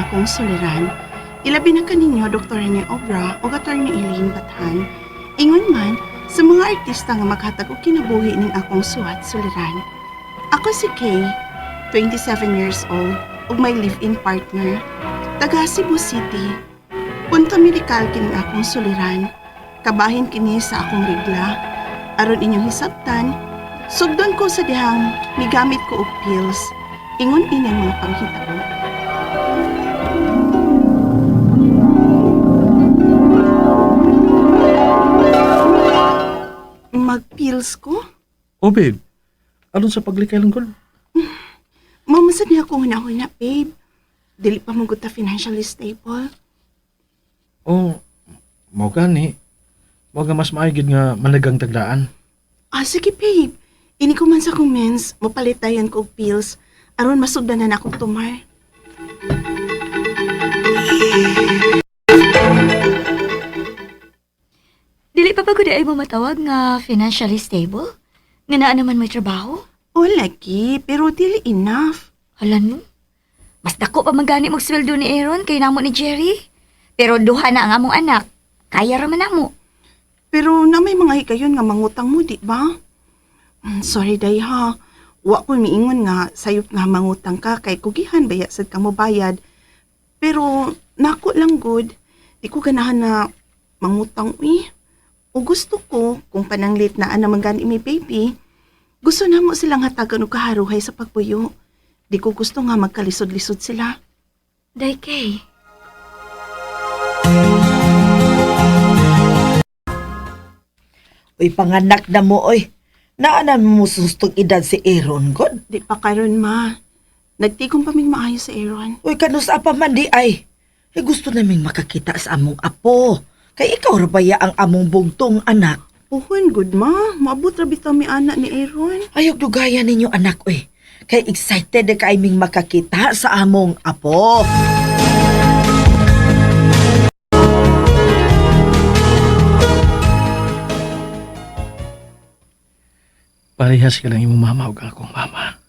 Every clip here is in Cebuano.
akong suliran. Ilabi na kaninyo Dr. Rene Obra o Attorney Eileen Bathan. Ingon man sa mga artista nga maghatag og kinabuhi ning akong suwat suliran. Ako si Kay, 27 years old, ug may live-in partner. Taga Cebu City. Punto medikal kining akong suliran. Kabahin kini sa akong regla. Aron inyong hisabtan, sugdon ko sa dihang migamit ko og pills. Ingon ini ang mga panghitabo. Mag-pills ko? Oh, babe. Aron sa paglikay lang gud. Mamasad niya ako huna-huna, babe. Dili pa mong ta financially stable. Oh, mao gani. Mao nga mas maayo gid nga managang tagdaan. Ah, sige, babe. Ini ko man sa akong mens, mapalitayan ko og pills. Aron masugdan na akong tumar. Dili pa pagod ay mo matawag nga financially stable? Nga naa naman may trabaho? O, lagi, pero dili enough. Hala no. Mas dako pa man gani og sweldo ni Aaron kay namo ni Jerry. Pero duha na ang among anak. Kaya ra man namo. Pero na may mga higayon nga mangutang mo, di ba? Sorry, day ha. Wa ko miingon nga sayop nga mangutang ka kay kugihan baya sad ka mo bayad. Pero nako lang good. Di ko ganahan na mangutang uy. O gusto ko kung pananglit na ana man gani mi baby, gusto na mo silang hatagan og kaharuhay sa pagpuyo. Di ko gusto nga magkalisod-lisod sila. Day kay. Uy, panganak na mo, oy. Naanan mo sustong edad si Aaron, God. Di pa karon ma. Nagtigom pa mig maayo sa Aaron. Uy, kanus apa man di ay. Eh, gusto naming makakita sa among apo. Kay ikaw ra baya ang among bugtong anak. Puhon, good ma. Maabot ra bitaw mi ana ni Aaron. Ayok dugaya ninyo anak, uy. Kay excited na kay ming makakita sa among apo. Parehas ka lang imong mama ug akong mama.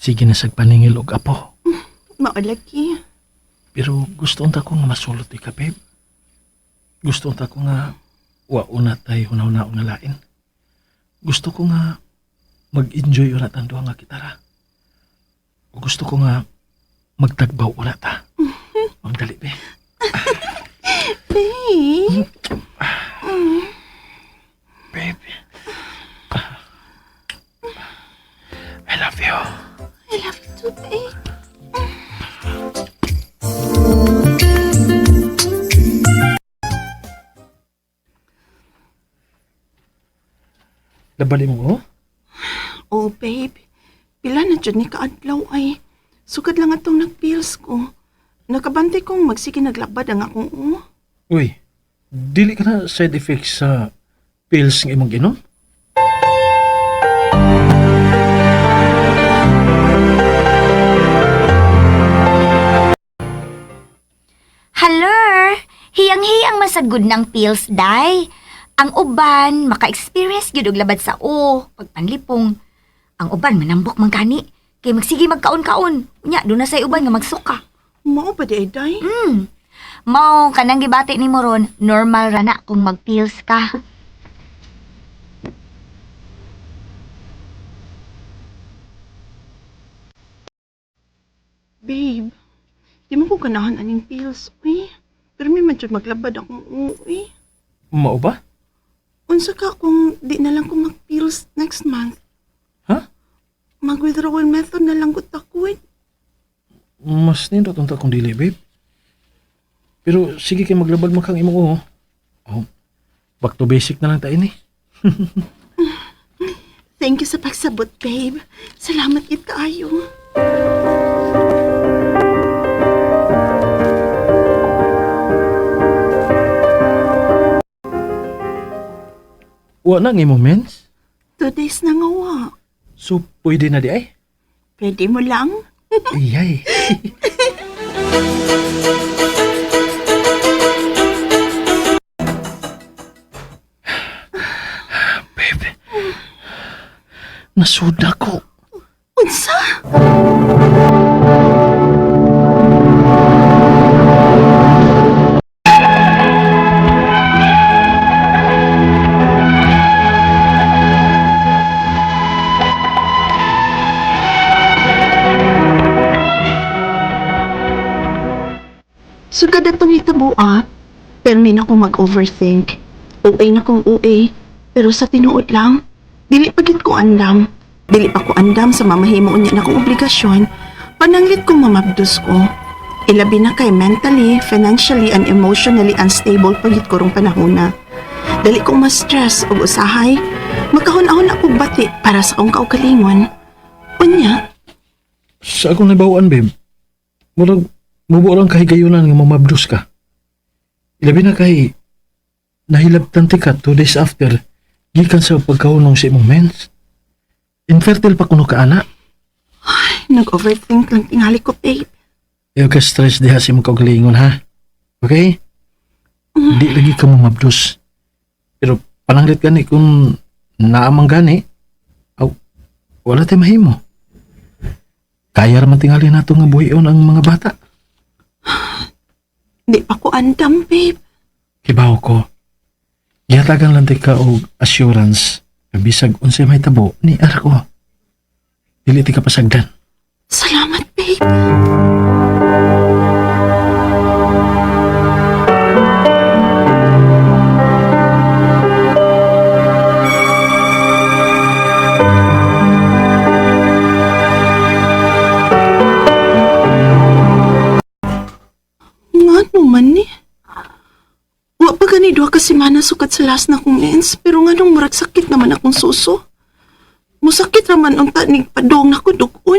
Sige na sag paningil og apo. Mao lagi. Pero gusto unta ko nga masulot ka, babe. Gusto unta ko nga wa una tay hunahuna nga lain. Gusto ko nga mag-enjoy urat ang duha nga kitara. O gusto ko nga magtagbaw urat ta. Magdali, be. Babe. Babe. I love you. I love you too, babe. Labali mo, oh? Oh, babe. Pila na dyan ni kaadlaw ay. Sugad lang atong nagpills ko. Nakabantay kong magsige naglabad ang akong uo. Uy, dili ka na side effects sa pills nga imong ginom? Hello! Hiyang-hiyang masagud ng pills, day. Ang uban, maka-experience gyud og labad sa o, pagpanlipong. Ang uban, manambok man gani. Kay magsige magkaon-kaon. Unya, doon na say uban nga magsuka. Mao ba di ay, day? Mao, kanang gibati ni mo ron, normal ra na kung mag-pills ka. Babe, di mo ko ganahan aning pills, uy. Pero may man dyan maglabad akong uo, uy. Mao ba? Unsa ka kung di na lang ko mag-pills next month? Ha? Mag-withdrawal method na lang gud ako, eh. Mas nindot unta kung dili, babe. Pero sige kay maglabad man kang imong uho. Oh, back to basic na lang tayo ni. Thank you sa pagsabot, babe. Salamat gid kaayo. Wa na ang imong mens. 2 days na nga wa. So, pwede na di ay? Pwede mo lang? Iyay. Babe, nasuda ko. Unsa? Sugad atong hitabo ah. Pero may na akong mag-overthink. OA na kong OA. Pero sa tinuod lang, dili pa gid ko andam. Dili pa ko andam sa mamahimo unya na akong obligasyon. Pananglit kong mamabdos ko. Ilabi na kay mentally, financially, and emotionally unstable pagit ko rong panahona. Dali kong ma-stress og usahay, makahon-ahon ako bati para sa akong kaugalingon. Unya, Sa akong nabawaan, babe, murag, mubo lang kahigayunan nga mamabdos ka. Ilabi na kay, nahilabtan ti ka 2 days after, gikan sa pagkahunong sa imong mens. Infertile pa kuno ka, ana. nag-overthink lang tingali ko, babe. Ayaw ka stress diha sa imong kaugalingon, ha? Okay? Di lagi ka mamabdos. Pero pananglit gani kung naamang gani, aw, wala tayo mahimo. Kaya raman tingali nato nga buhion ang mga bata. Di pa ko andam, babe. Kibaw ko. Gihatagan lang ti ka og assurance nga bisag unsay mahitabo ni ara ko. Dili ti ka pasagdan. Salamat, babe. Nga naman ni. Wa pa gani 2 ka semana sukat sa last na kong mens, pero nga nung murag sakit naman akong suso. Musakit raman unta ni padong nako dugon.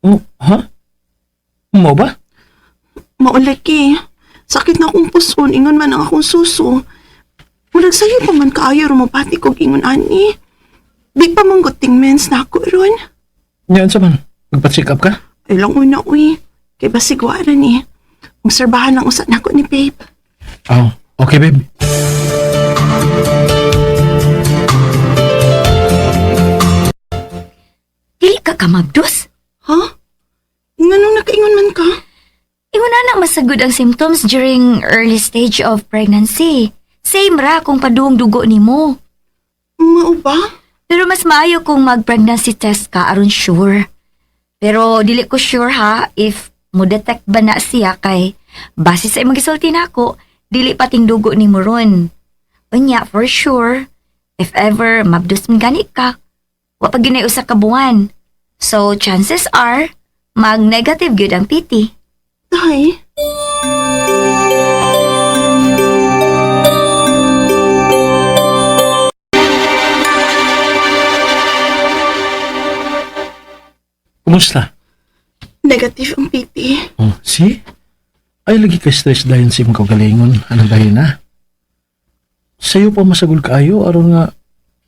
Oh, ha? Mo ba? Maulaki. Sakit na akong puson, ingon man ang akong suso. Murag sayo pa man kaayo rumapati kog ingon ani. Di pa man guting mens na ako ron. Nya unsa man? Magpa-check up ka? Ay lang una uy. Kay basig wa ra ni. Obserbahan lang usa nako ni babe. Oh, okay babe. Dili ka kamabdos. Ha? Nganong nakaingon man ka? Ingon na na masagod ang symptoms during early stage of pregnancy. Same ra kung paduong dugo nimo. Mao ba? Pero mas maayo kung mag-pregnancy test ka aron sure. Pero dili ko sure ha if mo detect ba na siya kay base sa imong gisulti nako, dili pa dugo nimo ron. Unya for sure, if ever mabdus man gani ka, wa pa ginay usa ka buwan. So chances are mag-negative gyud ang PT. Tay. Kumusta? Negative ang PT. Oh, see? Ay lagi ka stress dayon sa imong kaugalingon. Anong dahil na? Sayo pa masagol kaayo aron nga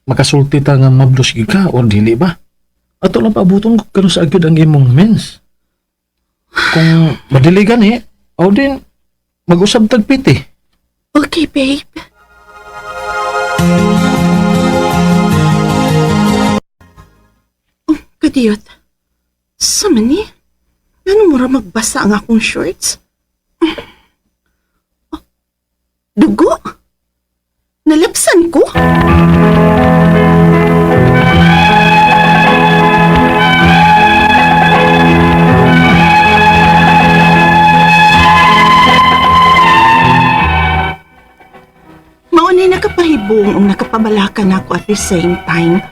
makasulti ta nga mabdos gyud ka or dili ba? Ato lang paabuton kung kano sa agyod ang imong mens. Kung madili gani, aw din mag-usab tag piti. Okay, babe. Oh, kadiyot. Sa man ni? Ngano mura magbasa ang akong shorts? Oh, dugo? Nalapsan ko? Maunay nakapahibong ang nakapabalaka nako at the same time.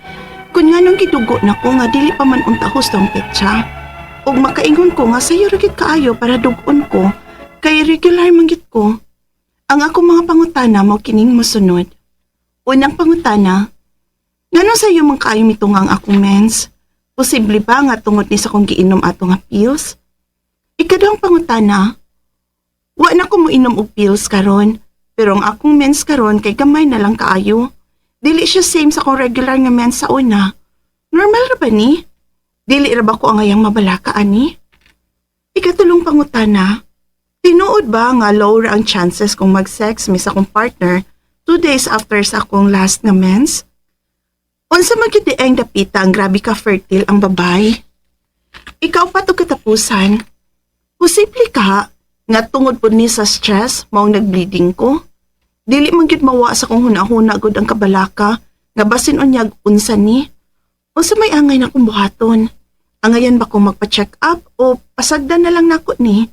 Kun nga nung gidugo nako nga dili pa man unta husto ang petsa. Ug makaingon ko nga sayo ra gid kaayo para dugon ko kay regular man gid ko. Ang akong mga pangutana mao kining mosunod. Unang pangutana, ngano sayo man kaayo mitunga ang akong mens? Posible ba nga tungod ni sa akong giinom ato nga pills? Ikaduhang pangutana, wa na ko moinom og pills karon. Pero ang akong mens karon kay gamay na lang kaayo. Dili siya same sa akong regular nga mens sa una. Normal ra ba ni? Dili ra ba ko ang ngayang mabalaka ani? Ikatulong pangutana, tinuod ba nga low ra ang chances kung mag-sex mi sa akong partner 2 days after sa akong last nga mens? Unsa man gyud ang dapita ang grabe ka fertile ang babay? Ikaw pa to katapusan. Posible ka nga tungod po ni sa stress maong nagbleeding ko. Dili man gyud mawa sa kong hunahuna gud ang kabalaka nga basin unyag unsa ni. Unsa may angay na kong buhaton? Angayan ba kong magpa-check up o pasagdan na lang nako ni?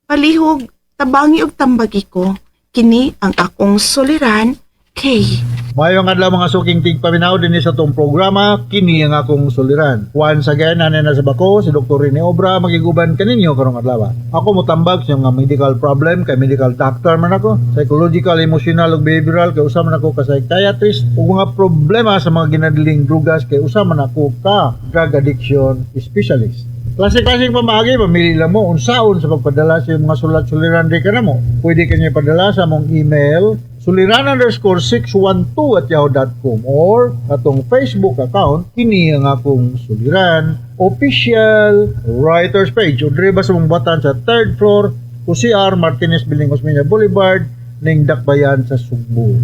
Palihog, tabangi og tambagi ko. Kini ang akong suliran, Kay. Mayong adlaw, mga suking tigpaminaw, dinhi sa atong programa, kini ang akong suliran. Once again, anay na sa bako si Dr. Rene Obra, magiguban kaninyo karong adlaw. Ako motambag sa mga medical problem kay medical doctor man ako, psychological, emotional ug behavioral kay usa man ako ka psychiatrist, ug mga problema sa mga ginadiling drugas kay usa man ako ka drug addiction specialist. Klase-klaseng pamaagi, pamili lang mo unsaon sa pagpadala sa iyong mga sulat suliran di ka na mo. Pwede kanyo ipadala sa among email suliran_612@yahoo.com or atong Facebook account, kini ang akong suliran official writers page, o diri ba sa mong batan sa third floor, OCR Martinez Building, Osmeña Boulevard, ning Dakbayan sa Sugbo.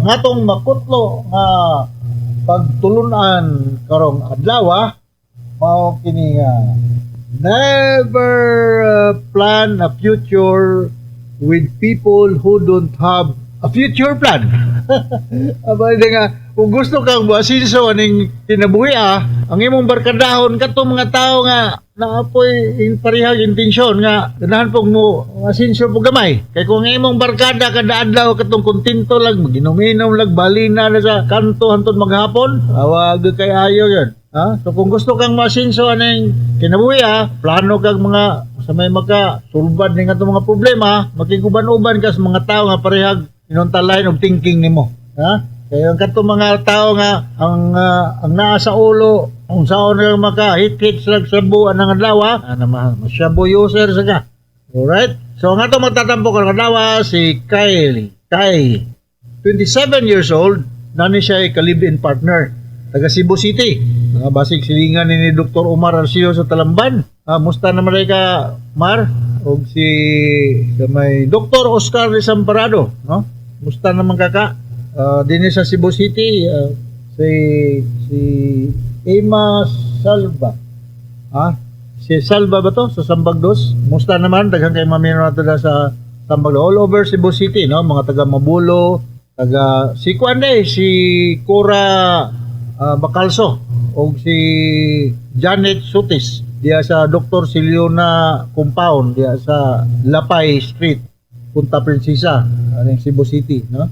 Ang atong makutlo nga pagtulunan karong adlaw mao kini nga never plan a future with people who don't have a future plan. Aba, di nga, kung gusto kang buasinso aning kinabuhi ang imong barkadahon katong mga tao nga naapoy in parehag intensyon nga ganahan pog mo asinso po gamay. Kay kung ang imong barkada kada adlaw katong kontento lang, maginom-inom lang, balina na sa kanto hantod maghapon, awag kay ayo yun. Ha? So kung gusto kang masinso aning kinabuhi plano kag mga sa may maka sulbad ning atong mga problema, makiguban-uban ka sa mga tao nga parehag inunta line of thinking nimo. Ha? Kaya ang katong mga tao nga ang naa sa ulo unsaon nga maka hit-hit sila sa anang adlaw, ana ma shabu user sa ka. Alright? So ang atong magtatampo karong adlaw si Kylie. Kay 27 years old, nani siya ay ka-live-in partner taga Cebu City. Mga basig silingan ni Dr. Omar Arcio sa Talamban. Musta naman rin ka, Mar? Og si sa may Dr. Oscar Desamparado, no? Musta naman kaka? Dinhi sa Cebu City, si si Emma Salva. Ha? Si Salva ba to? Sa Sambag Dos? Musta naman? Daghan kay mamino nato na sa Sambag Dos. All over Cebu City, no? Mga taga Mabulo, taga si Kuan eh, si Cora Bacalso o si Janet Sutis diya sa Dr. Siliona Compound diya sa Lapay Street, Punta Princesa, aning Cebu City, no?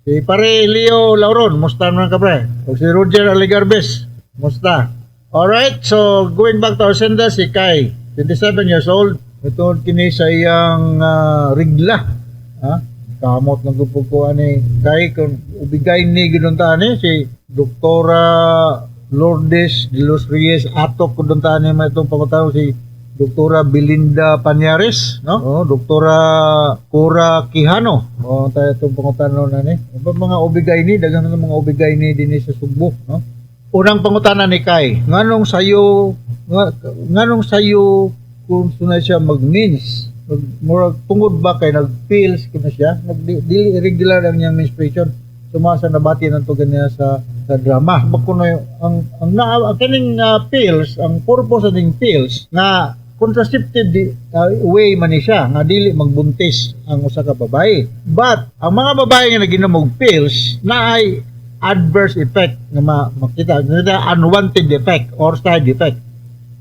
Si Pare Leo Lauron, musta naman ka, pre? O si Roger Aligarbes, musta? Alright, so going back to our sender, si Kai, 27 years old, ito kini sa iyang rigla. Ha? Kamot ng grupo ko ani Kai kung ubigay ni gidunta ani si Doktora Lourdes de los Reyes Atok kung dunta ani may itong pangutana, si Doktora Belinda Panyares, no? Oh, Doktora Cora Quijano. Oh, tayo itong pangutana na ni. Ang mga ubigay ni, daghan ng mga ubigay ni dinhi sa Sugbo, no? Unang pangutana ni Kai, nganong sayo kung sunay siya mag-mens? Murag tungod ba kay nag-pills kuno siya? Nag dili irregular ang niyang menstruation. Sumasa nabati ng tugan niya sa drama. Bakuno ang na ang kining pills, ang purpose aning pills nga contraceptive way man ni siya nga dili magbuntis ang usa ka babae. But ang mga babae nga naginom og pills na ay adverse effect nga makita, nga unwanted effect or side effect.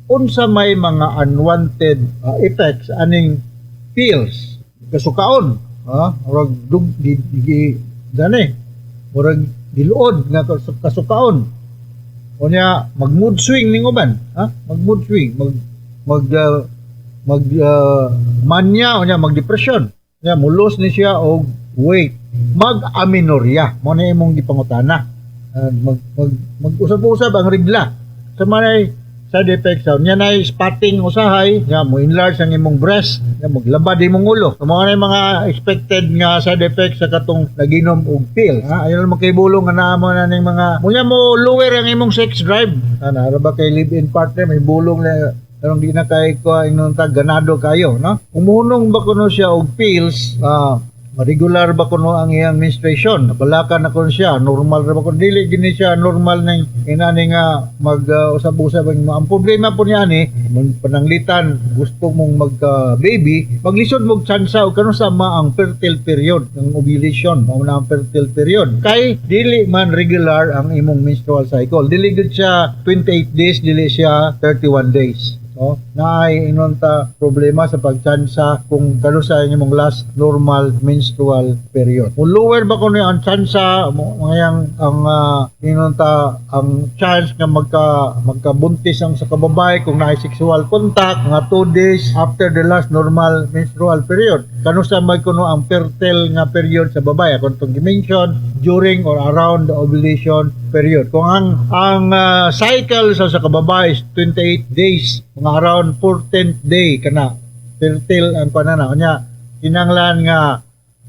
Unsa may mga unwanted effects aning pills? Kasukaon, ha, murag dug gi, gi dani murag giluod nga kasukaon. Unya mag mood swing ning uban, ha, mag mood swing, mag mag mag manya, unya mag depression, unya mulos ni siya og weight, mag amenorrhea. Mo na imong gipangutana. Mag mag mag-usab-usab ang regla sa manay side effects sa nya nay spotting usahay nya mo enlarge ang imong breast, nya maglabad imong ulo. So, mao na yung mga expected nga side effects sa katong naginom og pill, ha. Ayon lang makibulong nga naa mo na ning mga munya mo lower ang imong sex drive ana ra ba kay live-in partner, may bulong na karong di na kay ko ingnon ta ganado kayo, no? Umuhunong ba kuno siya og pills? Regular ba kuno ang iyang menstruation? Nabalaka na kuno siya, normal ra ba kuno? Dili gini siya normal ning inani nga mag usab-usab ang ang problema po niya ni pananglitan gusto mong magka baby, maglisod mo tsansa og kanu sama ang fertile period ng ovulation, mao na ang fertile period. Kay dili man regular ang imong menstrual cycle. Dili gud siya 28 days, dili siya 31 days. No? Naay inon ta problema sa pagtsansa kung kanusa imong last normal menstrual period. Kung lower ba kuno ang tsansa ngayang ang inon ta ang chance nga magkabuntis ang sa kababae kung naay sexual contact mga 2 days after the last normal menstrual period. Kanusa may kuno ang fertile nga period sa babae akong itong gi-mention during or around the ovulation period. Kung ang cycle sa kababae is 28 days, mga around 14th day kana fertile ang panana. Unya kinahanglan nga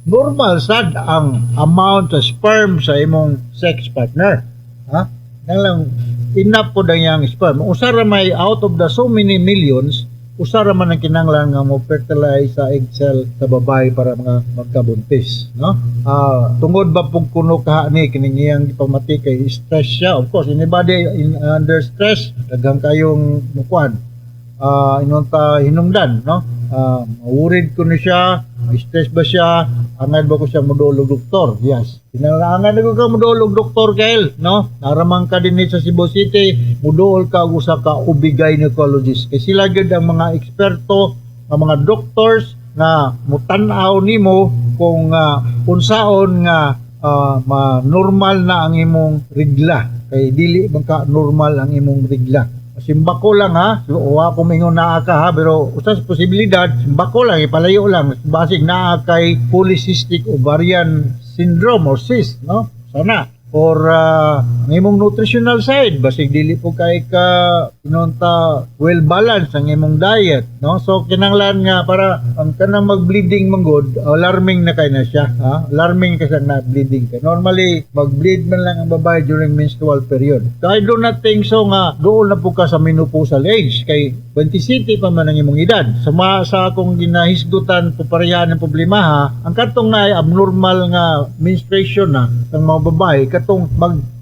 normal sad ang amount sa sperm sa imong sex partner. Ha? Kinahanglan enough po ang iyang sperm. Usa ra may out of the so many millions, usa ra man ang kinahanglan nga mo fertilize sa egg cell sa babae para mga magkabuntis, no? Tungod ba pug kuno ka ni kining iyang gipamati kay stress siya. Of course, anybody in under stress, daghang kayong mukuan. Inon ta hinungdan, no? Worried ko ni siya, stress ba siya, angad ba ko siya moduol og doktor? Yes. Kinahanglan ko ka moduol og doktor Kyle, no? Naramang ka dinhi sa Cebu City, moduol ka og usa ka OB gynecologist. Kay sila gyud ang mga eksperto, ang mga doctors nga mutan-aw nimo kung unsaon nga ma-normal na ang imong regla. Kay dili man ka normal ang imong regla. Simbako lang ha, wa ko mingon naa ka ha, pero usa sa posibilidad, simbako lang, ipalayo lang, basig naa kay polycystic ovarian syndrome or cyst, no? Sana. Or ang imong nutritional side, basig dili po kay ka inonta well balanced ang imong diet, no? So kinahanglan nga para ang kanang mag-bleeding man gud, alarming na kay na siya, ha? Alarming kasi na bleeding kay. Normally mag-bleed man lang ang babae during menstrual period. So I do not think so nga doon na po ka sa menopausal age kay 27 pa man ang imong edad. So sa akong ginahisgutan po parehan ng problema ha, ang katong na abnormal nga menstruation na ng mga babae katong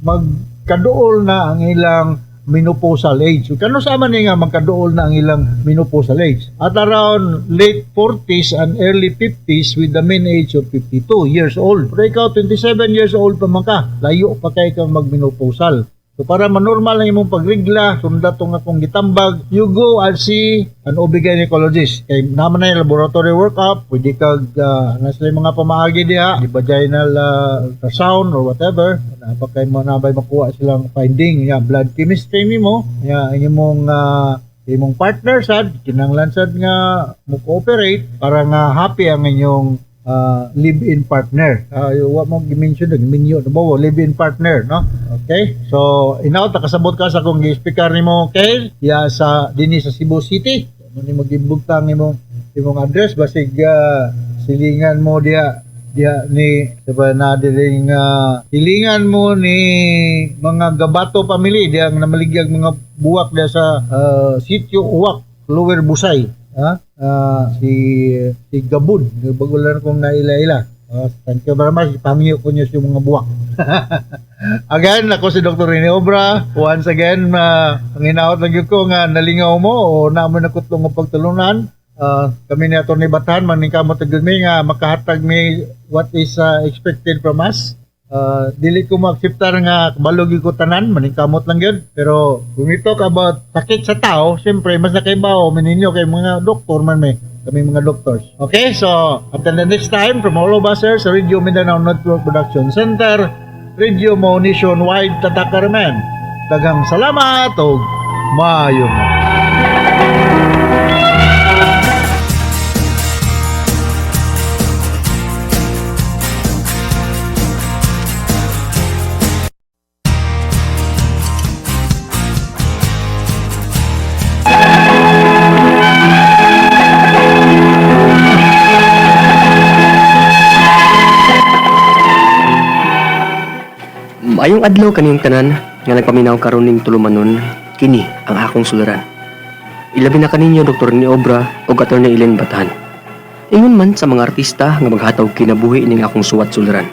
magkaduol na ang ilang menopausal age. So, kano sa man ni nga magkaduol na ang ilang menopausal age? At around late 40s and early 50s with the mean age of 52 years old. Pero ikaw 27 years old pa man ka, layo pa kay kang magmenopausal. So para manormal ang imong pagrigla, sunda tong akong gitambag, you go and see an OB gynecologist. Kay naman na yung laboratory workup, pwede kag nasa yung mga pamaagi diha, di vaginal ultrasound or whatever. Na ba kay mo na bay makuha silang finding ya blood chemistry nimo, ya ang imong partner sad kinahanglan sad nga mo cooperate para nga happy ang inyong live-in partner. Wa mo gi-mention nag minyo na ba live-in partner, no? Okay? So, inaw ta kasabot ka sa akong gi-speaker nimo kay ya sa dinhi sa Cebu City. Mo ni magibugtang imong imong address basig silingan mo diha diha ni diba na diring silingan mo ni mga Gabato family diha nga namaligyag mga buwak diha sa sitio Uwak, Lower Busay. Ha? Si si Gabud, bago lang kong naila-ila. Thank you very much. Pangyo ko niyo sa mga buwak. Again, ako si Dr. Rene Obra. Once again, ang hinaot lang yun ko nga nalingaw mo o naamo na kutlong nga pagtulunan. Kami ni Atty. Batan, maningkamot agad mi nga makahatag mi what is expected from us. Dili ko maakceptar nga kabalo gyud ko tanan, maningkamot lang gyud. Pero when we talk about sakit sa tao, siyempre mas nakaibaw mi ninyo kay mga doktor man may kami mga doctors. Okay, so until the next time, from all of us here sa Radio Mindanao Network Production Center, Radio Mo Nationwide, Tatakaraman. Daghang salamat ug maayong Maayong adlaw kaniyong tanan nga nagpaminaw karon ning tulumanon, kini ang akong suliran. Ilabi na kaninyo Dr. ni Obra ug Attorney Ellen Batan. Ingon man sa mga artista nga maghatag kinabuhi ning akong suwat suliran.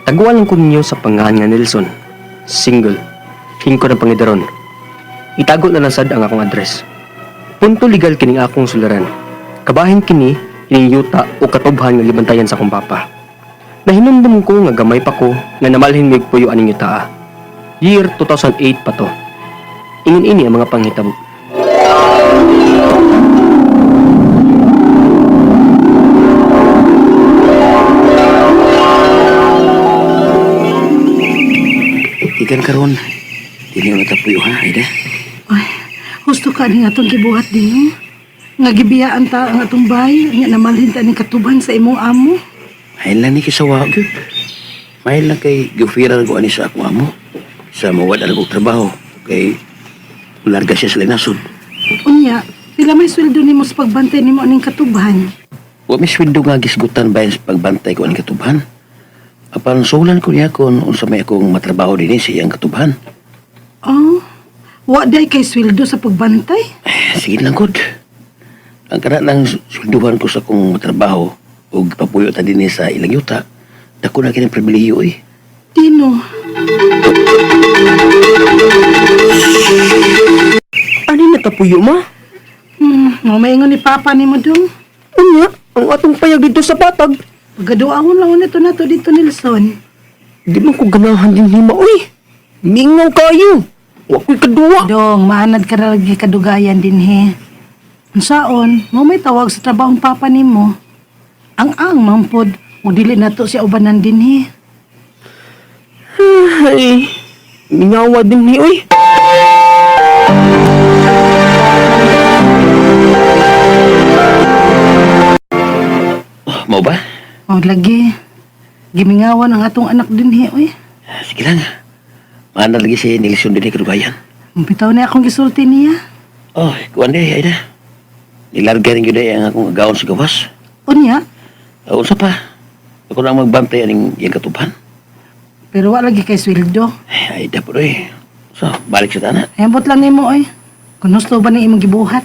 Taguan lang ko ninyo sa pangalan nga Nelson. Single. Hingko ng pangidaron. Itago na lang sad ang akong address. Punto legal kining akong suliran. Kabahin kini ining yuta o katubhan nga gibantayan sa akong papa. Nahinumdum ko nga gamay pa ko nga namalhin mig puyo aning yutaa. Year 2008 pa to. Ingon ini ang mga panghitabo. Ikan karon. Dili na tapuyo ha, Aida. Ay, husto ka ni atong gibuhat din. Nga gibiyaan ta ang atong bahay, nga namalhin ta ning katuban sa imong amo. Mahil lang ni kisawa gyud. Mahil lang kay gifiran ko ani sa akong amo. Sa mawad ang akong trabaho kay larga siya sa linasod. Unya, pila may sweldo nimo sa pagbantay nimo aning katuban. Wa may sweldo nga gisgutan bahin sa pagbantay ko aning katubhan. Apan sulan ko niya kon unsa may akong matrabaho dinhi sa iyang katubhan. Oh, wa day kay sweldo sa pagbantay. Eh, sige lang gud. Ang kana lang swelduhan ko sa akong matrabaho ug papuyo ta dinhi sa ilang yuta. Dako na kini pribilehiyo eh. Dino, Ano natapuyo ma? Mo maingon ni Papa nimo dong. Unya, ang atong payag dito sa patag. Pagaduahon lang nito nato dito Nelson. Di man ko ganahan din hima, uy. Mingaw kayo. Wa ko'y kaduwa. Dong, maanad ka na lagi kadugayan din he. Unsaon, mo may tawag sa trabahong papa nimo. Ang ang mampod, o dili nato siya ubanan din he. Ay, mingawa din ni, uy. Oh, mao ba? O lagi, gimingawan ang atong anak din he, uy. Sige lang. Maana lagi si Nilson dinhi kadugayan. Bitaw na akong gisulti niya. Oh, kuan di, Aida. Nilarga rin yun ang akong agaon sa gawas. Unya, Unsa pa? Ako na ang magbantay aning iyang katuban. pero wa lagi kay sweldo. Ay, Aida po eh. So, balik sa tana. Ambot lang nimo oy. Kung husto ba ni imong gibuhat?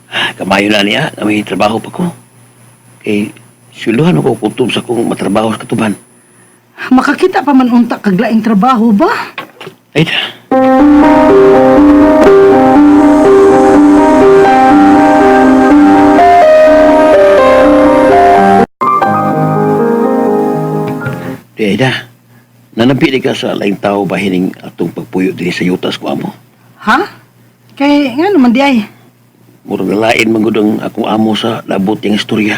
Ah, kamayo na niya, na may trabaho pa ko. Kay, suluhan ako kutob sa kong matrabaho sa katuban. Makakita pa man unta kag laing trabaho ba? Aida. Di, Aida. Nanampi di ka sa laing tao ba hining atong pagpuyo din sa yutas ko amo. Ha? Kay nga naman di ay. Murag nalain man gud ang akong amo sa labot niyang istorya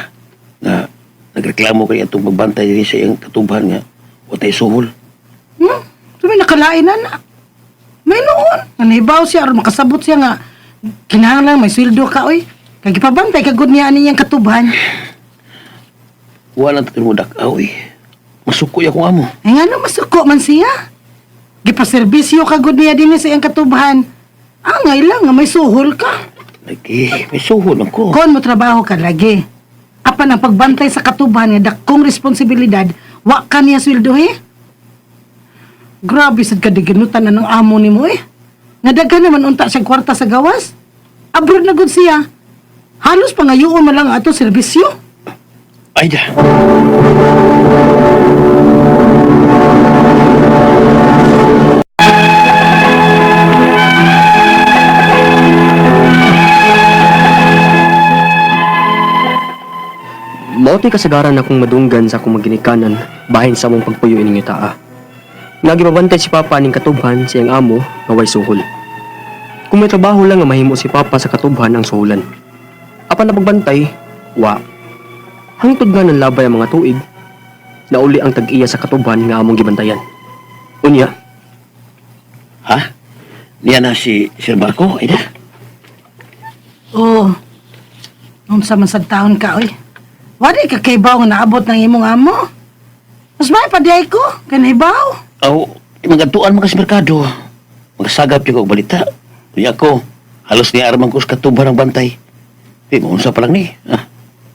nga nagreklamo kay atong pagbantay din sa iyang katuban nga watay suhol. Tumi nakalain na na. May noon. Nga nahibaw siya aron makasabot siya nga kinahanglan may sweldo ka oy. Kay gipabantay ka gud niya ani iyang katuban. Wala na mo dakaw eh. Masukoy akong amo. Ay ngano masuko man siya. Gipaserbisyo ka gud niya dinhi sa iyang katuban. Angay lang nga may suhol ka. Lagi, may suhol man ko. Kon mo trabaho ka lagi. Apan ang pagbantay sa katuban nga dakong responsibilidad, wa ka niya sweldo eh. Grabe sad ka diginutan na ng amo nimo eh. Nga daghan naman unta siyang kwarta sa gawas. Abroad na gud siya. Halos pangayoon man lang ang ato serbisyo. Aida. Mao to'y kasagaran akong madunggan sa akong maginikanan bahin sa among pagpuyo ining yutaa. Nga gibabantay si Papa aning katubhan sa iyang amo nga way suhol. Kung may trabaho lang nga mahimo si Papa sa katubhan ang suhulan. Apan na pagbantay, wa. Hangtod nga nanlabay ang mga tuig, nauli ang tag-iya sa katubhan nga among gibantayan. Unya, Ha? Niya na si Sir Marco, Aida. Oo. Unsa man sad taon ka oy. Wala ka kay nga naabot ng imong amo. Mas may pa di ay ko, kay nahibaw. Aw, magatuan man ka sa merkado. Magsagap yung balita. Unya ko, halos niya arman ko sa katuban ng bantay. Di, maunsa pa lang ni. Ha?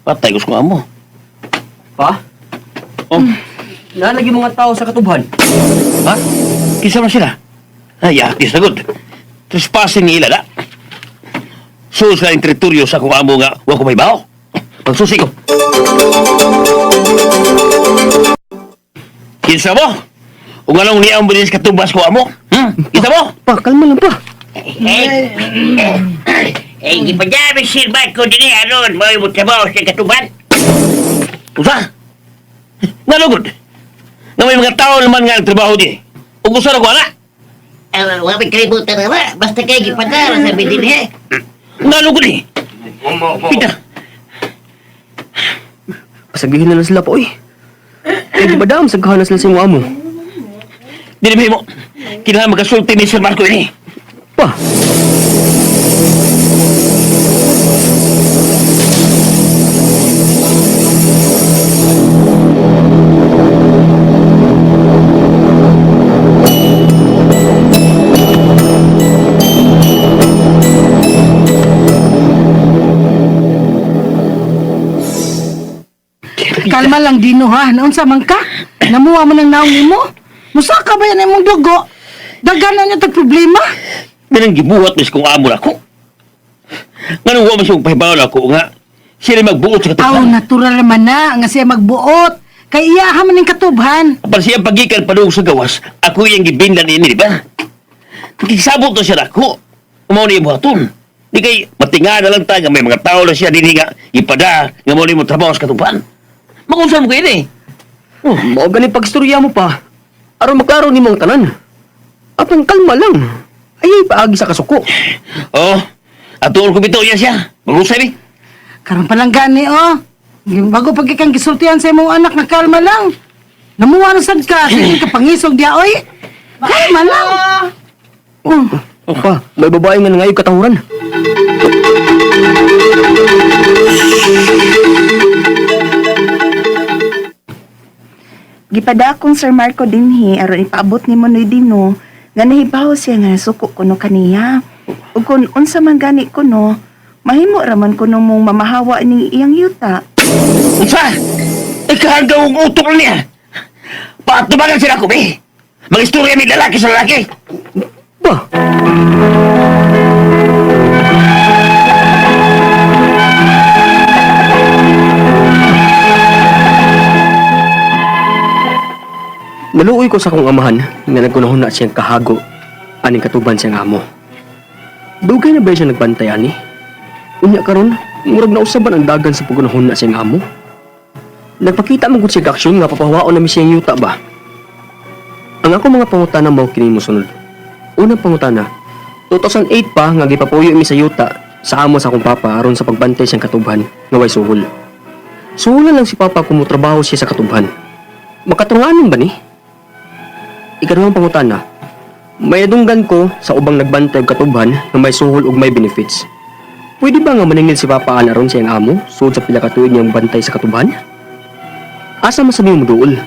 Patay ko sa kong amo. Pa? Oh, Nalagi mga tao sa katubhan. ha? Kinsa man sila? Ay, yakis na good. Trespassing ni ila na. Sus na yung teritoryo sa akong amo nga, wa ko may bao. Pagsusi ko. Kinsa mo? Ug anong niya ang bilis katubas ko amo? Kinsa mo? Pa, kalma lang pa. Eh, gipadami silbat ko dinhi aron mo mo trabaho sa katuban. Usa? Nalugod. Nga may mga tao naman nga ang trabaho di. Ug usa ra ko ana. Wa may kalibutan na basta kay gipadara sa dinhi. Nalugod eh. Pita. Pasagihin na lang sila pa, oy. Eh, di ba dam, sagkahan na sila sa imong amo. Dili mo. Kinahanglan magasulti ni Sir Marco ini. Pa, Kalma lang Dino ha. Naunsa man ka? Namuha man ang naong imo. Musaka ba yan imong dugo? Daghan na niya tag problema. Ganang gibuhat mis kung amo na ko. Nganong wa man siyang pahibaw na ako nga sila magbuot sa Aw, katuban. natural naman na nga siya magbuot. Kay iya ha man ning katubhan. Para siya pagikan padung sa gawas, ako iyang gibindan ini, di ba? Nakikisabot na siya nako. Umaw niya buhaton. Di kay matinga na lang ta nga may mga tao na siya dinhi nga ipada nga mao mo trabaho sa katuban. Makunsan mo kayo eh. mao gani pagstorya mo pa. Aron maklaro nimo ang tanan. Apang kalma lang. Ay, paagi sa kasuko. Oh, atuon ko bitaw niya siya. Magusay ni. Karon pa lang gani oh. Bago pag ikang gisultihan sa imong anak na kalma lang. Namuha na sad ka, sige ka pangisog diya oy. Kalma lang. Oh. Pa, may babae nga nangayo katahuran. Gipada akong Sir Marco dinhi aron ipaabot nimo Noy Dino nga nahibaw siya nga nasuko kuno kaniya. Ug kun unsa man gani kuno, mahimo ra man kuno mong mamahawa ning iyang yuta. Unsa? Ikahanggaw ang utok niya. Paatubangan sila ko, be. Mag-istorya may lalaki sa lalaki. Ba, naluoy ko sa akong amahan nga nagkunahon na siyang kahago aning katuban siyang amo. Dugay na ba siya nagbantay ani? Unya karon, murag nausaban ang dagan sa pagkunahon na siyang amo. Nagpakita man gud siya aksyon nga papahawaon na mi siyang yuta ba? Ang ako mga pangutana mao kini mosunod. Unang pangutana, 2008 pa nga gipapuyo mi sa yuta sa amo sa akong papa aron sa pagbantay siyang katubhan nga way suhol. Suhulan lang si papa kung motrabaho siya sa katubhan. Makatunganon ba ni? Ikaduhang pangutana, may adunggan ko sa ubang nagbantay og katubhan nga may suhol ug may benefits. Pwede ba nga maningil si Papa ana ron sa iyang amo sud sa pila ka tuig niyang bantay sa katubhan? Asa masabi mo duol?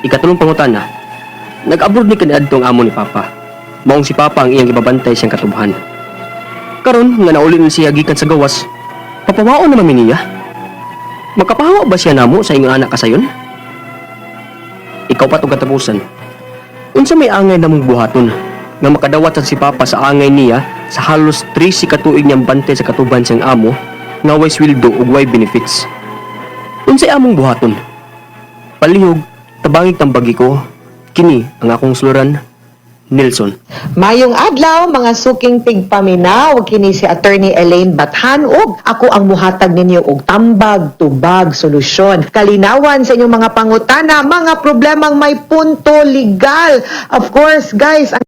Ikatulong pangutana, nag-abroad ni kaniadto ang amo ni Papa. Maong si Papa ang iyang gibabantay siyang katubhan. Karon nga nauli na siya gikan sa gawas, papawaon naman mi niya. Makapahawa ba siya namo sa iyong anak kasayon? Ikaw pa tong katapusan. Unsa may angay namong buhaton nga makadawat sa si Papa sa angay niya sa halos 3 ka tuig niyang bantay sa katuban siyang amo nga way sweldo ug way benefits. Unsay among buhaton? Palihog, tabangig tambagi ko. Kini ang akong suluran, Nelson. Mayong adlaw mga suking tigpaminaw kini si Attorney Elaine Bathan ug ako ang muhatag ninyo og tambag tubag solusyon kalinawan sa inyong mga pangutana, mga problemang may punto legal. Of course guys, ang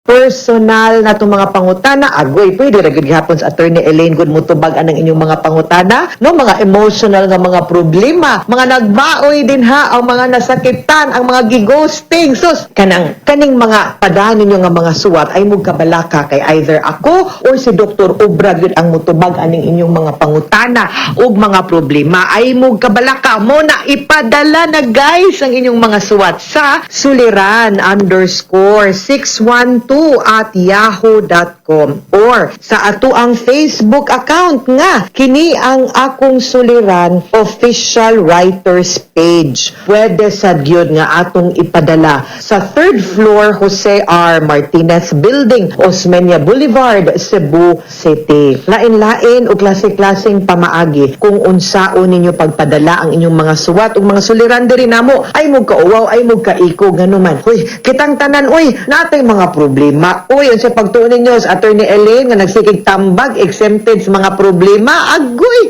personal na itong mga pangutana, agoy, pwede ra gyud gihapon sa Attorney Elaine gud mutubag anang inyong mga pangutana, no, mga emotional nga mga problema, mga nagmaoy din ha, ang mga nasakitan, ang mga gighosting, sus, kanang kaning mga padaan ninyo nga mga suwat ay mug kabalaka kay either ako or si Dr. Obra gyud ang mutubag aning inyong mga pangutana ug mga problema. Ay mug kabalaka mo na ipadala na guys ang inyong mga suwat sa suliran_612@yahoo.com. gmail.com or sa ato ang Facebook account nga kini ang akong suliran official writers page. Pwede sad gyud nga atong ipadala sa third floor, Jose R. Martinez Building, Osmeña Boulevard, Cebu City. Lain-lain o klase-klaseng pamaagi kung unsaon ninyo pagpadala ang inyong mga suwat ug mga suliran diri namo. Ay mo kauwaw, ay mo kaiko, ganuman. Hoy, kitang tanan oy, natay mga problema. Uy, unsa pagtuon ninyo sa Attorney Elaine nga nagsigig tambag, exempted sa mga problema? Agoy.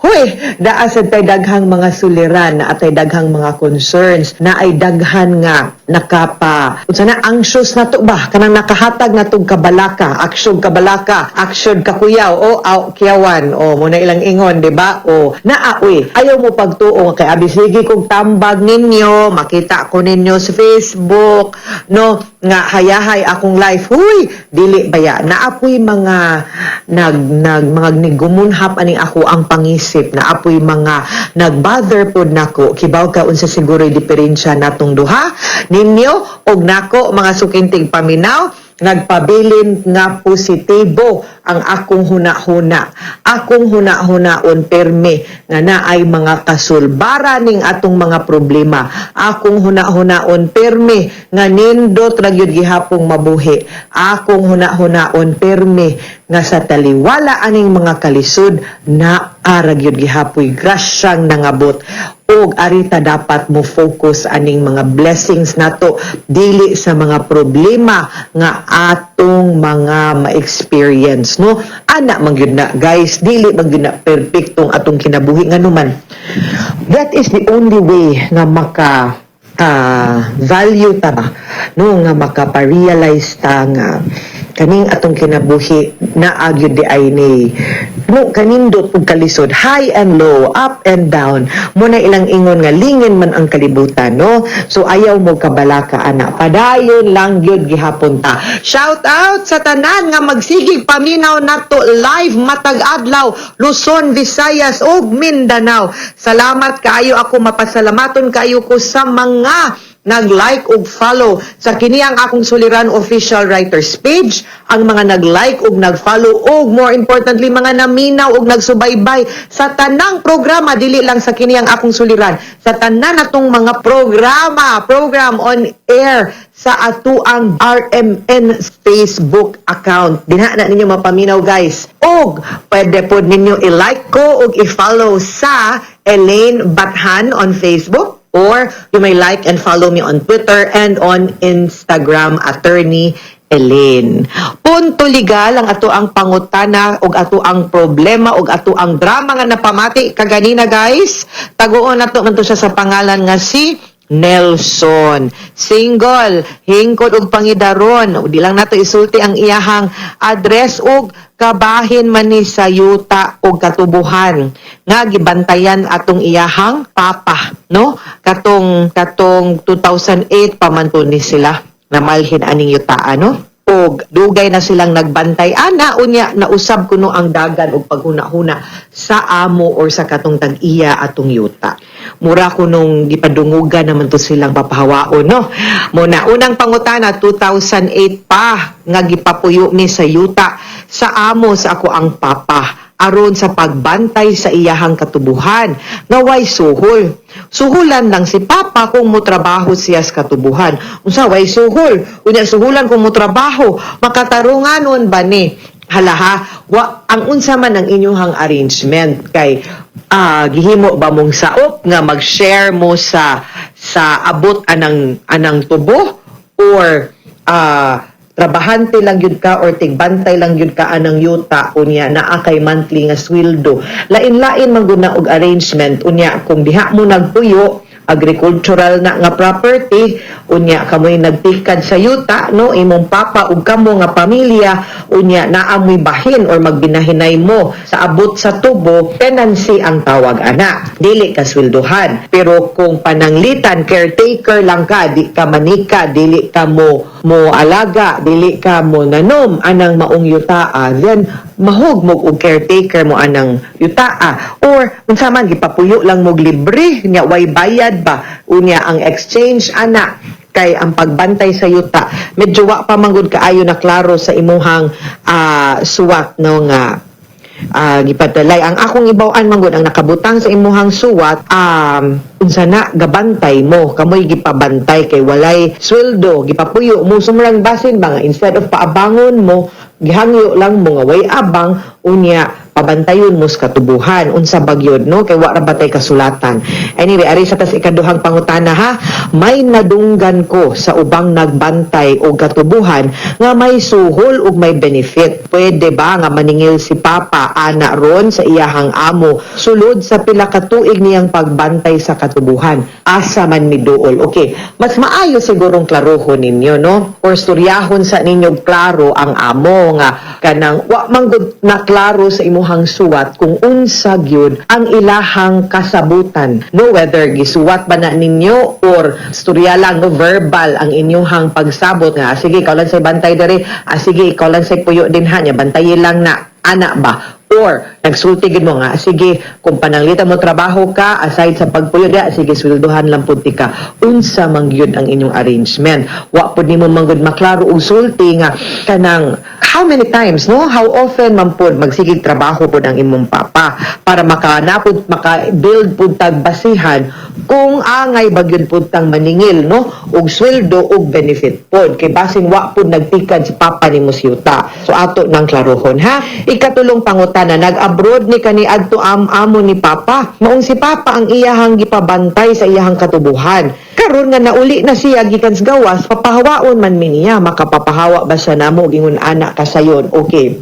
Hoy, daa sad tay daghang mga suliran, naa tay daghang mga concerns, na ay daghan nga nakapa unsa na, anxious na to ba, kanang nakahatag na tog kabalaka, aksyon kabalaka, aksyon kakuyaw o aw, kiyawan o mo na ilang ingon, di ba? O naa uy, ayaw mo pagtuo kay abi sige kog tambag ninyo, makita ko ninyo sa Facebook, no, nga hayahay akong life. Huy, dili baya, naapoy mga nag nag mga nigumunhap aning ako ang pangisip, naapoy mga nagbother pod nako. Kibaw ka unsa siguro diferensya natong duha, ninyo og nako, mga suking tigpaminaw? Nagpabilin nga positibo ang akong huna-huna. Akong huna-hunaon perme nga naay mga kasulbara ning atong mga problema. Akong huna-hunaon perme nga nindot ra gyud gihapong mabuhi. Akong huna-hunaon perme nga sa taliwala aning mga kalisod, naa ra gyud gihapoy grasyang nangabot og arita dapat mo focus aning mga blessings nato, dili sa mga problema nga atong mga ma-experience, no? Ana man gyud na, guys, dili man gyud na perpektong atong kinabuhi, nganuman that is the only way nga maka value ta ba, no, nga makapa-realize ta nga kaning atong kinabuhi naa gyud di ay ni, no, kanindot ug kalisod, high and low, up and down. Mo na ilang ingon nga lingin man ang kalibutan, no? So ayaw mo kabalaka ana, padayon lang gyud gihapon ta. Shout out sa tanan nga magsigig paminaw nato live matag adlaw, Luzon, Visayas ug Mindanao. Salamat kaayo. Ako mapasalamaton kaayo ko sa mga nag-like ug follow sa kini ang akong suliran official writers page, ang mga nag-like ug nag-follow ug more importantly, mga naminaw ug nagsubaybay sa tanang programa, dili lang sa kini ang akong suliran, sa tanan natong mga programa, program on air sa atuang RMN Facebook account. Dinha na ninyo mapaminaw, guys. Ug pwede pod ninyo i-like ko ug i-follow sa Elaine Bathan on Facebook, or you may like and follow me on Twitter and on Instagram, Attorney Elaine. Punto legal ang ato ang pangutana ug ato ang problema ug ato ang drama nga napamati kaganina, guys. Taguon nato man to siya sa pangalan nga si Nelson. Single, hingkod og pangidaron. Di lang nato isulti ang iyahang address ug kabahin man ni sa yuta og katubuhan nga gibantayan atong iyahang papa, no? Katong katong 2008 pa man to ni sila namalhin aning yuta, no? Og dugay na silang nagbantay ana. Unya nausab kuno ang dagan og paghuna-huna sa amo or sa katong tag-iya atong yuta. Mura kunong gipadungugan naman to silang papahawaon, no? Mo na unang pangutana, 2008 pa nga gipapuyo mi sa yuta sa amo sa ako ang papa aron sa pagbantay sa iyahang katubuhan nga way suhol. Suhulan lang si papa kung motrabaho siya sa katubuhan. Unsa, way suhol? Unya suhulan kung motrabaho, makatarunganon ba ni? Hala ha, wa, ang unsa man ang inyong arrangement kay gihimo ba mong saop nga mag-share mo sa abot anang tubo or trabahante lang yun ka or tigbantay lang yun ka anang yuta, unya naa kay monthly nga sweldo? Lain-lain man gud na og arrangement. Unya kung diha mo nagpuyo, agricultural na nga property, unya kamoy nagtikad sa yuta, no, imong papa ug kamo nga pamilya, unya naa moy bahin or magbinahinay mo sa abot sa tubo, tenancy ang tawag ana, dili ka sweldohan. Pero kung pananglitan caretaker lang ka, di ka manika, dili ka mo alaga, dili ka mo nanom anang maong yutaa, then mahog mo og caretaker mo anang yutaa, or unsa man, gipapuyo lang mo libre nya, way bayad ba? Unya ang exchange ana kay Kay ang pagbantay sa yuta medyo wa pa manggod kaayo na klaro sa imuhang suwat, no, nga gipadalay. Ang akong ibaw-an manggod, ang nakabutang sa imuhang suwat, unsa na, gabantay mo, kamoy gipabantay kay walay sweldo, gipapuyo mo. Sumrang basin ba nga instead of paabangon mo, gihangyo lang mo nga way abang, unya pabantayon mo sa katubuhan. Unsa bagyod, no, kay wa ra batay kasulatan? Anyway, ari sa tas ikaduhang pangutana ha. May nadunggan ko sa ubang nagbantay og katubuhan nga may suhol ug may benefit. Pwede ba nga maningil si papa ana ron sa iyahang amo sulod sa pila ka tuig niyang pagbantay sa katubuhan? Asa man miduol? Okay, mas maayo sigurong klarohon ninyo, no, or storyahon sa ninyo klaro ang amo nga kanang wa man gud na klaro sa imuhang suwat kung unsa gyud ang ilahang kasabutan, no, whether gisuwat ba na ninyo or storya lang, no, verbal ang inyuhang pagsabot nga, "Sige, ikaw lang say bantay diri. Ah, sige, ikaw lang say puyo din ha, nya bantayi lang na ana ba," or nagsulti gid mo nga, "Sige, kung pananglitan mo trabaho ka aside sa pagpuyo diha, sige, sweldohan lang pud tika." Unsa man gyud ang inyong arrangement? Wa pud nimo manggod maklaro og sulti nga kanang how many times, no, how often man pud magsigig trabaho pud ang imong papa para makanapod, maka-build pud tag basihan kung angay ba gyud pud tang maningil, no, og sweldo og benefit pod, kay basin wa pud nagtikad si papa nimo sa yuta. So ato nang klarohon ha. Ikatulong pangutana: nag-abroad ni kaniadto am amo ni papa, maong si papa ang iyahang gipabantay sa iyahang katubuhan. Karon nga nauli na siya gikan sa gawas, papahawaon man mi niya? Makapapahawa ba siya namo og ingon ana kasayon? Okay,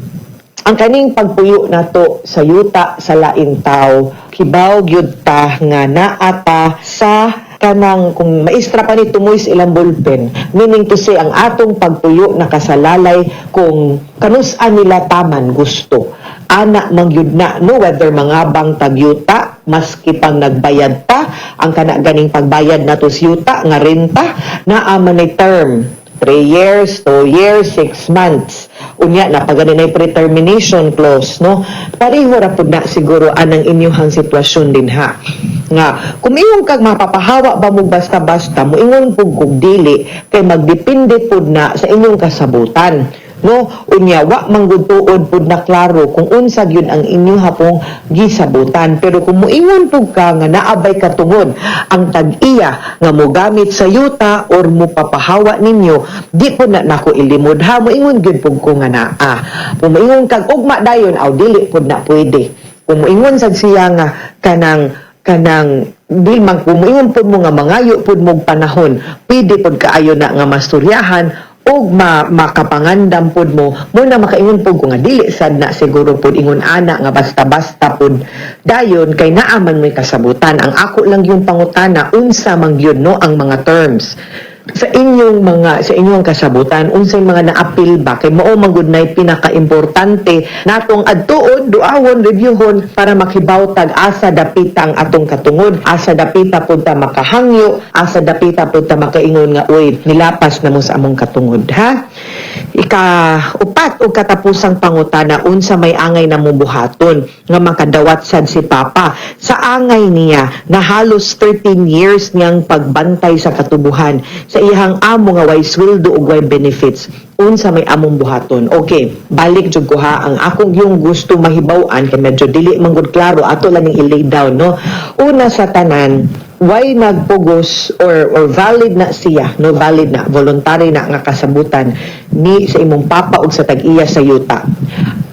ang kaning pagpuyo nato sa yuta sa laing tao, kibaw gyud ta nga naa ta sa kanang kung maestra pa ni tumoy sa ilang ballpen, meaning to say, ang atong pagpuyo nakasalalay kung kanus-an nila taman gusto ana man gyud na, no, whether mangabang tagyuta maski pang nagbayad ta. Ang kana ganing pagbayad nato sa yuta nga renta, naa man ay term, 3 years, 2 years, 6 months. Unya na pag na pre-termination clause, no? Pareho ra pud na siguro anang inyuhang sitwasyon din ha. Nga, kung ingon kag mapapahawa ba mo basta-basta, mo ingon pud kog dili, kay magdepende pud na sa inyong kasabutan, no? Unya wa manggod tuod pud na klaro kung unsa gyud ang inyong hapong gisabutan. Pero kung moingon pud ka nga naabay katungod ang tag-iya nga mogamit sa yuta or mopapahawa ninyo, di pud na nako ilimod ha, moingon gyud pud ko nga naa. Kung moingon kag ugma dayon, aw, dili pud na pwede. Kung moingon sad siya nga kanang kanang di man, kung moingon pud mo nga mangayo pud mog panahon, pwede pud kaayo na nga masturyahan og makapangandam pud mo mo na makaingon pud ko nga dili sad na siguro pud ingon ana nga basta-basta pud dayon, kay naa man may kasabutan. Ang ako lang yung pangutana, unsa man gyud, no, ang mga terms sa inyong kasabutan, unsay mga naapil ba, kay mao man gud nay pinakaimportante natong adtuon, duawon, reviewhon para makibaw tag asa dapita ang atong katungod, asa dapita pud ta makahangyo, asa dapita pud ta makaingon nga, "Uy, nilapas na mo sa among katungod ha." Ika upat og katapusang pangutana: unsa may angay na buhaton nga makadawat sad si papa sa angay niya na halos 13 years niyang pagbantay sa katubuhan sa iyang amo nga way sweldo ug way benefits? Unsa may among buhaton? Okay, balik jud ko ha. Ang akong yung gusto mahibaw-an, kay medyo dili man gud klaro, ato lang ning i-lay down, no. Una sa tanan, why nagpugos or valid na siya, no, valid na voluntary na nga kasabutan ni sa imong papa ug sa tag-iya sa yuta.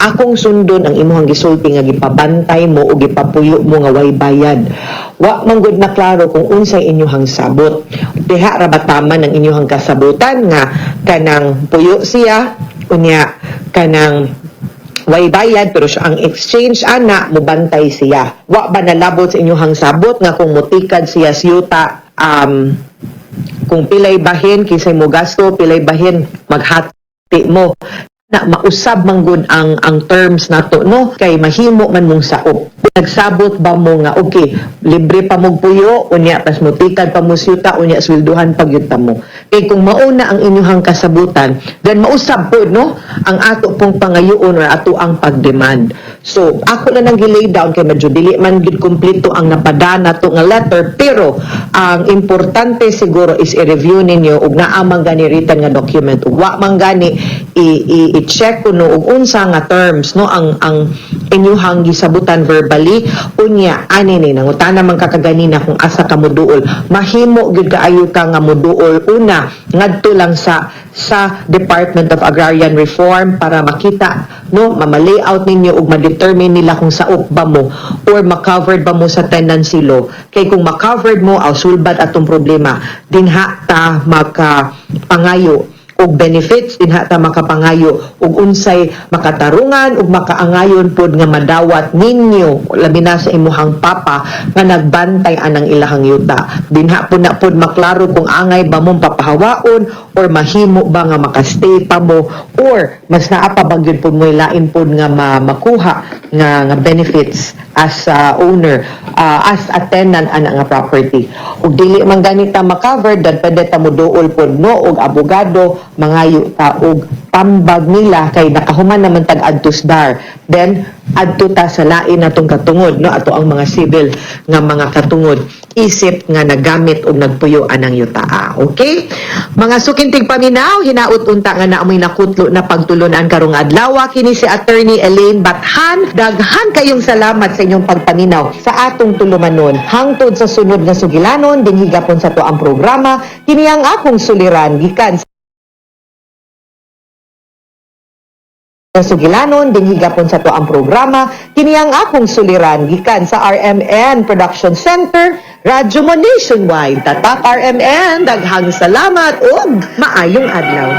Akong sundon ang imong gisulti nga gipabantay mo o gipapuyo mo nga way bayad. Wa man gud na klaro kung unsay inyuhang sabot. Diha ra ba taman ang inyuhang kasabutan nga kanang puyo siya, unya kanang way bayad, pero siya ang exchange ana, mubantay siya? Wa ba nalabot sa inyuhang sabot nga kung mutikad siya sa yuta, kung pilay bahin kinsay mo gasto, pilay bahin maghati mo? Na mausab man gud ang terms nato, no, kay mahimo man mong saop. Nagsabot ba mo nga okay, libre pa mo puyo, unya pas mo tikad pa mo syuta, unya swelduhan pa gyud ta mo? Kay kung mauna ang inyuhang kasabutan, then mausab po, no, ang ato pong pangayoon or ato ang pagdemand. So ako na nang gi-lay down kay medyo dili man gyud kumpleto ang napada nato nga letter, pero ang importante siguro is i-review ninyo ug naa man gani written nga document. Ug wa man gani, i-check kuno ug unsa nga terms, no, ang inyuhang gisabutan verbally. Unya ani ni nangutana man ka kaganina kung asa ka moduol. Mahimo gyud kaayo ka nga moduol una ngadto lang sa Department of Agrarian Reform para makita, no, ma-layout ninyo ug ma-determine nila kung saop ba mo or ma-covered ba mo sa tenancy law. Kay kung ma-covered mo, aw sulbad atong problema. Dinha ta maka pangayo og benefits, dinha ta makapangayo og unsay makatarungan ug makaangayon pod nga madawat ninyo, labi na sa imuhang papa nga nagbantay anang ilahang yuta. Dinha po na pod maklaro kung angay ba mong papahawaon or mahimo ba nga makastay pa mo or mas naa pa ba gyud pod mo lain pod nga makuha nga benefits as a owner, as a tenant ana nga property. Ug dili man ganita ma-cover, dan pwede ta moduol pod, no, og abogado, mangayo ta og tambag nila kay nakahuman naman tag adtos dar, then adto ta sa lain natong katungod, no, ato ang mga civil nga mga katungod isip nga nagamit og nagpuyo anang yutaa. Okay, mga suking tigpaminaw, hinaut unta nga naamoy nakutlo na pagtulunan karong adlaw. Kini si Attorney Elaine Bathan. Daghan kayong salamat sa inyong pagpaminaw sa atong tulumanon. Hangtod sa sunod nga sugilanon dinhi gapon sa atuang programa, kini ang akong suliran, gikan sa sugilanon dinhi gapon sa atuang programa, kini ang akong suliran, gikan sa RMN Production Center, Radyo Mo Nationwide. Tatak RMN. Daghang salamat ug maayong adlaw.